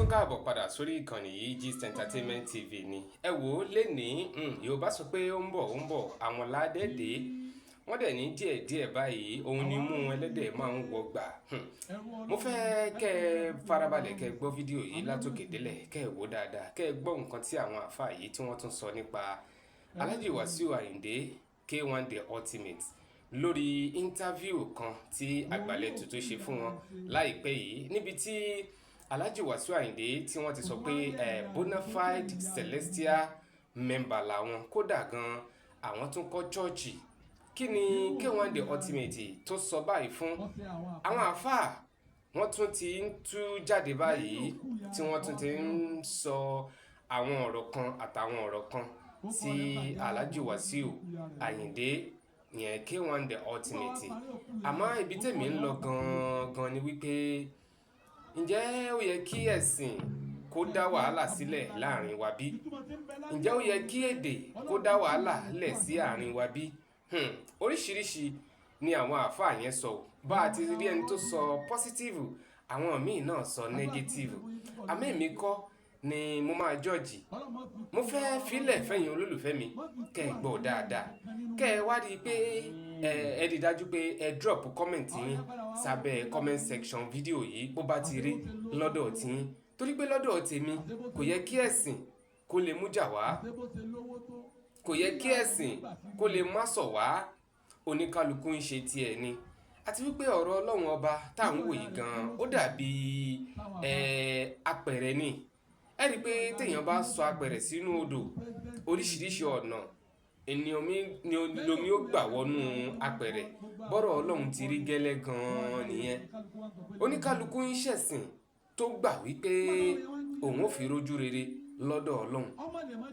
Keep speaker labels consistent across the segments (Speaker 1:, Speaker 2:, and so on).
Speaker 1: Káàbọ̀ padà sórí ìkànnì yìí, Gist Entertainment TV ni. Ẹ wò ó lénìí, Yorùbá sọ pé ó ń bọ̀, ó ń bọ̀, àwọn ládẹ́dẹ́ wọ́n dẹ̀ ní díẹ̀díẹ̀ báyìí òun ni mú ẹlẹ́dẹ̀ máa ń wọgbà. Mo fẹ́ kẹ́ ẹ farabalẹ̀, kẹ́ ẹ gbọ́ fídíò yìí látòkè délẹ̀, kẹ́ ẹ wò dáadáa, kẹ́ ẹ gbọ́ nǹkan tí àwọn àáfàá yìí tí wọ́n tún sọ nípa Alhaji Wasiu Ayinde K1 The Ultimate lórí interview kan tí Àgbàlẹ̀ Tuntun ṣe fún wọn láìpẹ́ yìí, níbi tí Alhaji Wasiu Ayinde tí wọ́n ti sọ pé bona fide Celestial member làwọn, kódà gan àwọn tún kọ́ chọ́ọ̀chì. Kí ni K1 The Ultimate tó sọ báyìí fún àwọn àáfàá? Wọ́n tún ti ń tú jáde báyìí tí wọ́n tún ti ń sọ àwọn ọ̀rọ̀ kan àtàwọn ọ̀rọ̀ kan sí Alhaji Wasiu Ayinde yẹn, K1 The Ultimate. Àmọ́ ibi tèmi ń lọ gan-an ni wípé, ǹjẹ́ ó yẹ kí ẹ̀sìn kó dá wàhálà sílẹ̀ láàrin wa bí? Ǹjẹ́ ó yẹ kí èdè kó dá wàhálà lẹ̀ sí àárín wa bí? Oríṣiríṣi ni àwọn àáfàá yẹn sọ. Bá a ti rí ẹni tó sọ positive, àwọn míì náà sọ negative. Àmọ́ èmi kọ́ ni mo máa judge. Mo fẹ́ filẹ̀ fẹ́yìn olólùfẹ́ mi, kẹ́ ẹ gbọ́ dáadáa, kẹ́ ẹ wá rí i pé ẹ rí i dájú pé ẹ drop comment yín sábẹ́ comment section fídíò yìí, bó bá ti rí lọ́dọ̀ tiyín, torí pé lọ́dọ̀ tèmi, kò yẹ kí ẹ̀sìn kó lè mú jà wá, kò yẹ kí ẹ̀sìn kó lè má sọ̀ wá. Oníkálukú ń ṣe tiẹ̀ ni, àti wípé ọ̀rọ̀ Ọlọ́run Ọba tá à ń wò yìí gan-an, ó dàbí apẹ̀rẹ̀ ni. Ẹ rí i pé téèyàn bá sọ apẹ̀rẹ̀ sínú odò, oríṣiríṣi ọ̀nà ni omi ni lomi ó gbà wọnú apẹ̀rẹ̀. Bọ́rọ̀ Ọlọ́run ti rí gẹ́lẹ́ gan-an nìyẹn. Oníkálukú ń ṣẹ̀sìn tó gbà wípé òun ò fi rójú rere lọ́dọ̀ Ọlọ́run.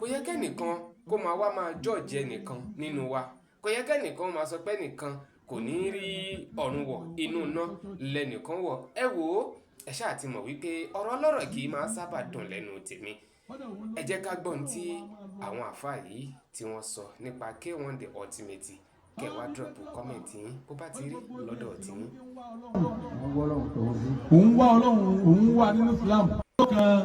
Speaker 1: Kò yẹ kẹ́nìkan kó máa wá máa judge ẹnìkan nínú wa. Kò yẹ kẹ́nìkan máa sọ pé ẹnìkan kò ní rí ọ̀run wọ̀, inú iná lẹ́nìkan wọ̀. Ẹ wò ó, ẹ ṣáà ti mọ̀ wípé ọ̀rọ̀ ọlọ́rọ̀ kì í máa sábà dùn lẹ́nu tèmi. Ẹ jẹ́ ká gbọ́n tí àwọn àáfàá yìí tí wọ́n sọ nípa K1 The Ultimate, kẹ́ wá drop comment yín, bó bá ti rí lọ́dọ̀ tiyín.
Speaker 2: Òun wá Ọlọ́run, òun wá nínú Islam kan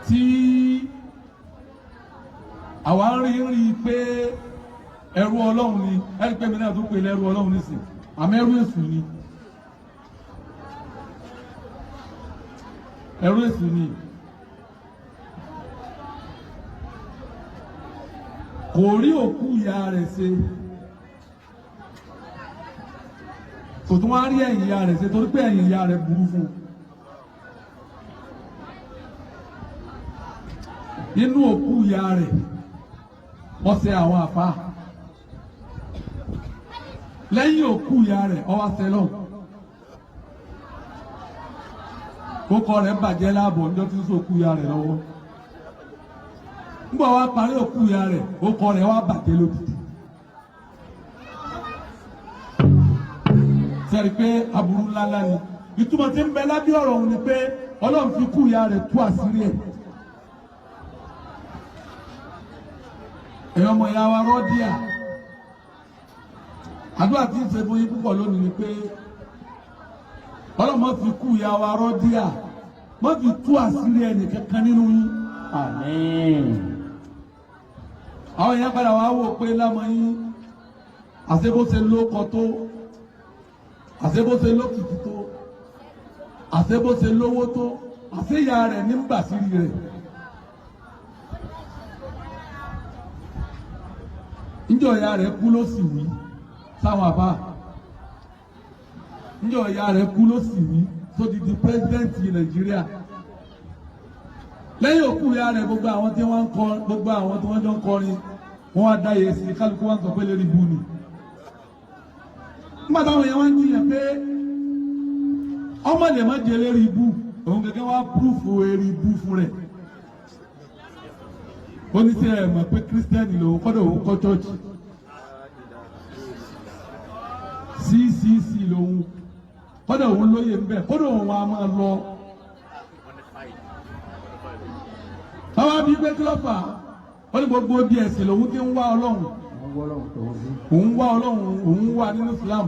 Speaker 2: tí àwa ń rí i pé ẹrú Ọlọ́run ni. Ẹni pé mi náà tó pè lẹ́rú Ọlọ́run nísìn, àmọ́ ẹrú èṣù ni, ẹrú èṣù ni. Kò rí òkú ìyá rẹ̀ ṣe, kò tún wá rí ẹ̀yìn ìyá rẹ̀ ṣe, torí pé ẹ̀yìn ìyá rẹ̀ burú fún un. Nínú òkú ìyá rẹ̀, wọ́n ṣe àwọn àfa. Lẹ́yìn òkú ìyá rẹ̀, ó wá sẹ́lọ̀, kókó rẹ̀ bàjẹ́ láàbọ̀ níjọ́ tí ń sọ òkú ìyá rẹ̀ lọ́wọ́. Ńgbà wá parí òkú ìyá rẹ̀, kókó rẹ̀ wá bàjẹ́ lódìdí. Sẹ́ni pé aburú ńláńlá ni. Ìtumọ̀ tí ń bẹ lábẹ́ ọ̀rọ̀ òun ni pé Ọlọ́run fi kú ìyá rẹ̀ tú àṣírí ẹ̀. Ẹ̀yọ́ ọmọ ìyá wa rọ́díà, àdúrà tí ń ṣe fún yín púpọ̀ lónìí ni pé Ọlọ́run má fi kú ìyá wa rọ́díà, má fi tú àṣírí ẹnì kankan nínú yín.
Speaker 3: Àmín.
Speaker 2: Àwọn èèyàn padà wá wò pé lámọ yín, àṣebóṣe lóko tó, àṣebóṣe lókìkí tó, àṣebóṣe lówó tó, àṣeyà rẹ̀ ní gbàsírí rẹ̀. Njọ́ ìyá rẹ̀ kú ló sì wí sáwọn àbá, njọ́ ìyá rẹ̀ kú ló sì wí tó ti di pírẹsidẹ́ǹtì Nàìjíríà. Lẹ́yìn òkú ìyá rẹ̀, gbogbo àwọn tí wọ́n ń kọ, gbogbo àwọn tí wọ́n jọ ń kọrin, wọ́n wá dá yẹ sí kálukú, wọn sọ pé lérí bu ni. Nígbà táwọn èèyàn wá ń jiyàn pé ọmọ lè má jẹ lérí ibú, òun gẹ́gẹ́ wá púrúfù eré ibú fún rẹ̀. Ó ní sẹ́ ẹ̀ mọ̀ pé kírísítẹ́nì lòun, kọ́dọ̀ òun kọ́ chọ́ọ̀chì CCC lòun, kọ́dọ̀ òun lóye ń bẹ̀, kọ́dọ̀ òun á máa lọ. Báwa bí pé kí ló fà á? Ó ní gbogbo bí ẹ̀sìn lòun ti ń wá Ọlọ́run, òun wá Ọlọ́run, òun wá nínú Islam,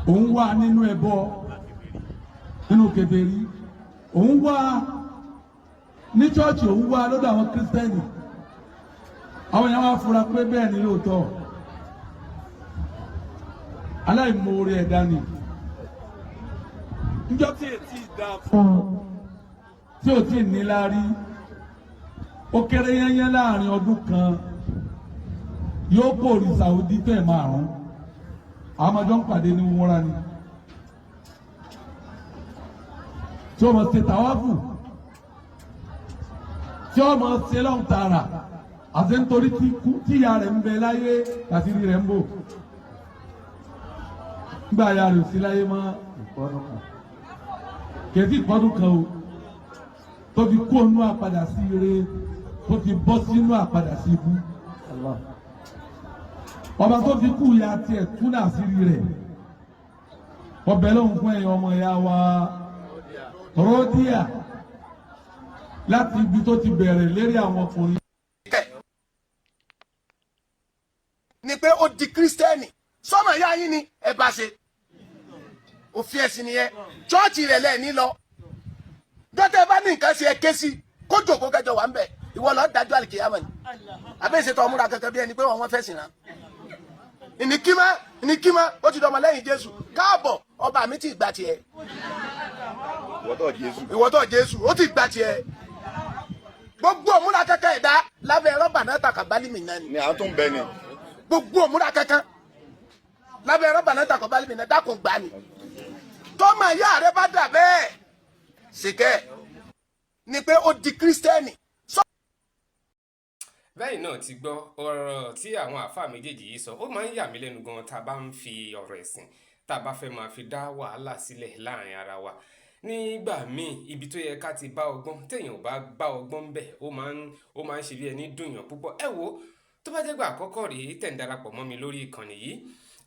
Speaker 2: òun wá nínú ẹbọ. Nínú kèfèrí òun wá ní chọ́ọ̀chì, òun wá lọ́dọ̀ àwọn kírísítẹ́nì. Àwọn èèyàn wá fura pé bẹ́ẹ̀ ni lóòótọ́, aláìmoore ẹ̀dá ni. Níjọ́ tí ètí ìdá fún un, tí ò tí ì níláárí, ó kéré yẹ́nyẹ́, láàrin ọdún kan yóò kórì Saudi tẹ̀ márùn. Àwọn ọmọdé ń pàdé ní wúnra ni tí ó mọ̀ ṣe tàwáfù, tí ó mọ̀ ṣe lọ́hùn tààrà, àti nítorí tí ìyá rẹ̀ ń bẹ láyé àti rí rẹ̀ ń bò. Nígbà ìyá rẹ̀ ò sí láyé mọ́, kèétí ìpọ́dún kan o tó fi kó inú àpadà sí ire, tó fi bọ́ sínú àpadà sí ibú. Ọba tó fi kú ìyá tiẹ̀ tún náà sí rí rẹ̀, ọbẹ̀ lóhùn fún ẹ̀yin ọmọ ìyá wa rọ́díà láti ibi tó ti bẹ̀rẹ̀ lérí àwọn ọkùnrin.
Speaker 3: Ni pé ó di kírísítẹ́nì, sọmọ ìyá yín ni ẹ bá ṣe òfin ẹ̀sìn nìyẹn. Chọ́ọ̀chì rẹ̀ lẹ́ẹ̀ lọ dọ́tẹ́ bá ní nǹkan ṣe, ẹ ké sí kó jòkó kẹjọ wà ń bẹ̀. Ìwọ lọ́ọ́ dájọ́ àlìkìyàmọ̀ ni àbẹ́ ìṣètò ọmúra kankan bí ẹni pé wọ́n fẹ́ sìn rán ìníkímá ìníkímá. Ó ti dọmọ lẹ́yìn Jésù. Káàbọ̀, ọba mi ti gbà tiẹ̀. Ìwọ́tọ̀ Jésù ó ti gbà tiẹ̀. Gbogbo òmúra kankan ẹ̀dá lábẹ́ rọ́bà náà tàkàbálì mi náà ni.
Speaker 4: Ni à ń tún bẹ ni.
Speaker 3: Gbogbo òmúra kankan lábẹ́ rọ́bà náà tàkàbálì mi náà, dákun gbà ni. Tọ́mọ ìyá rẹ bá dà bẹ́ẹ̀ sìkẹ́ ni pé ó di kírísítẹ́nì.
Speaker 1: Bẹ́ẹ̀ náà ti gbọ́ ọ̀rọ̀ tí àwọn àáfàá méjèèjì yìí sọ. Ó máa ń yà mí lẹ́nu gan tá a bá ń fi ọ̀rọ̀ ẹ̀sìn, tá a bá fẹ́ máa fi dá wàhálà sílẹ̀ láàrin ara wa. Nígbà míì, ibi tó yẹ ká ti bá ọgbọ́n, téèyàn ò bá bá ọgbọ́n ń bẹ̀, ó máa ń ṣe bí ẹni dùnyàn púpọ̀. Ẹ wo, tó bá jẹ́ gbà àkọ́kọ́ rèé tẹ̀ ń darapọ̀ mọ́ mi lórí ìkànnì yìí,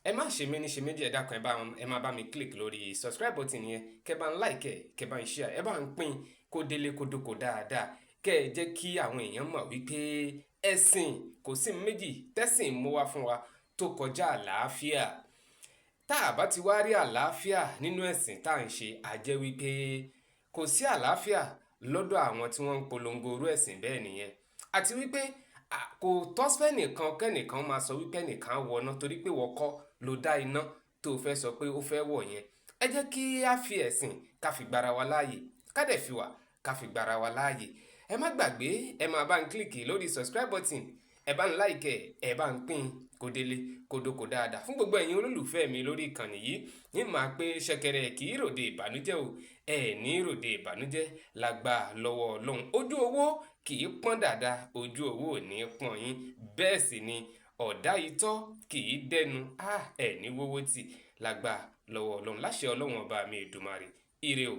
Speaker 1: ẹ má ṣe mí ní ṣe méjì. Ẹ dákun, ẹ máa bá mi click lórí subscribe button yẹn, kẹ́ bá ń like ẹ, kẹ́ bá ń share, ẹ bá ń pín kó délé kó dóko dáadáa, kẹ́ ẹ jẹ́ kí àwọn èèyàn mọ̀ wípé ẹ̀sìn kò sí méjì tẹ́sìn mú wá fún wa tó kọjá àlàáfíà. Tá a bá ti wá rí àlàáfíà nínú ẹ̀sìn tá à ń ṣe, á jẹ́ wípé kò sí àlàáfíà lọ́dọ̀ àwọn tí wọ́n ń polongo orú ẹ̀sìn bẹ́ẹ̀ nìyẹn. Àti wípé kò tọ́ fẹ́nìkan kẹ́nìkan máa sọ wípé ẹnìkan wọná, torí pé wọ́n kọ́ ló dá iná tó fẹ́ sọ pé ó fẹ́ wọ̀ yẹn. Ẹ jẹ́ kí á fi ẹ̀sìn ká fi gbára wa láàyè, ká dẹ̀ fi wà ká fi gbára wa láàyè. Ẹ má gbàgbé, ẹ máa bá ń click lórí subscribe button, ẹ bá ń like, ẹ bá ń pín kó délé kó dóko dáadáa. Fún gbogbo ẹ̀yin olólùfẹ́ mi lórí ìkànnì yìí ní màá pé ṣẹ̀kẹ̀rẹ̀ kì í ròde ìbànújẹ́ o. Ẹ ní ròde ìbànújẹ́ lágbà lọ́wọ́ Ọlọ́run. Ojú owó kì í pọ́n dáadáa, ojú owó ò ní pọ́n yín. Bẹ́ẹ̀ sì ni ọ̀dá itọ́ kì í dẹnu. Ẹ ní wówó tì lágbà lọ́wọ́ Ọlọ́run, láṣẹ Ọlọ́run ọba mi Èdùmàrè. Ire o.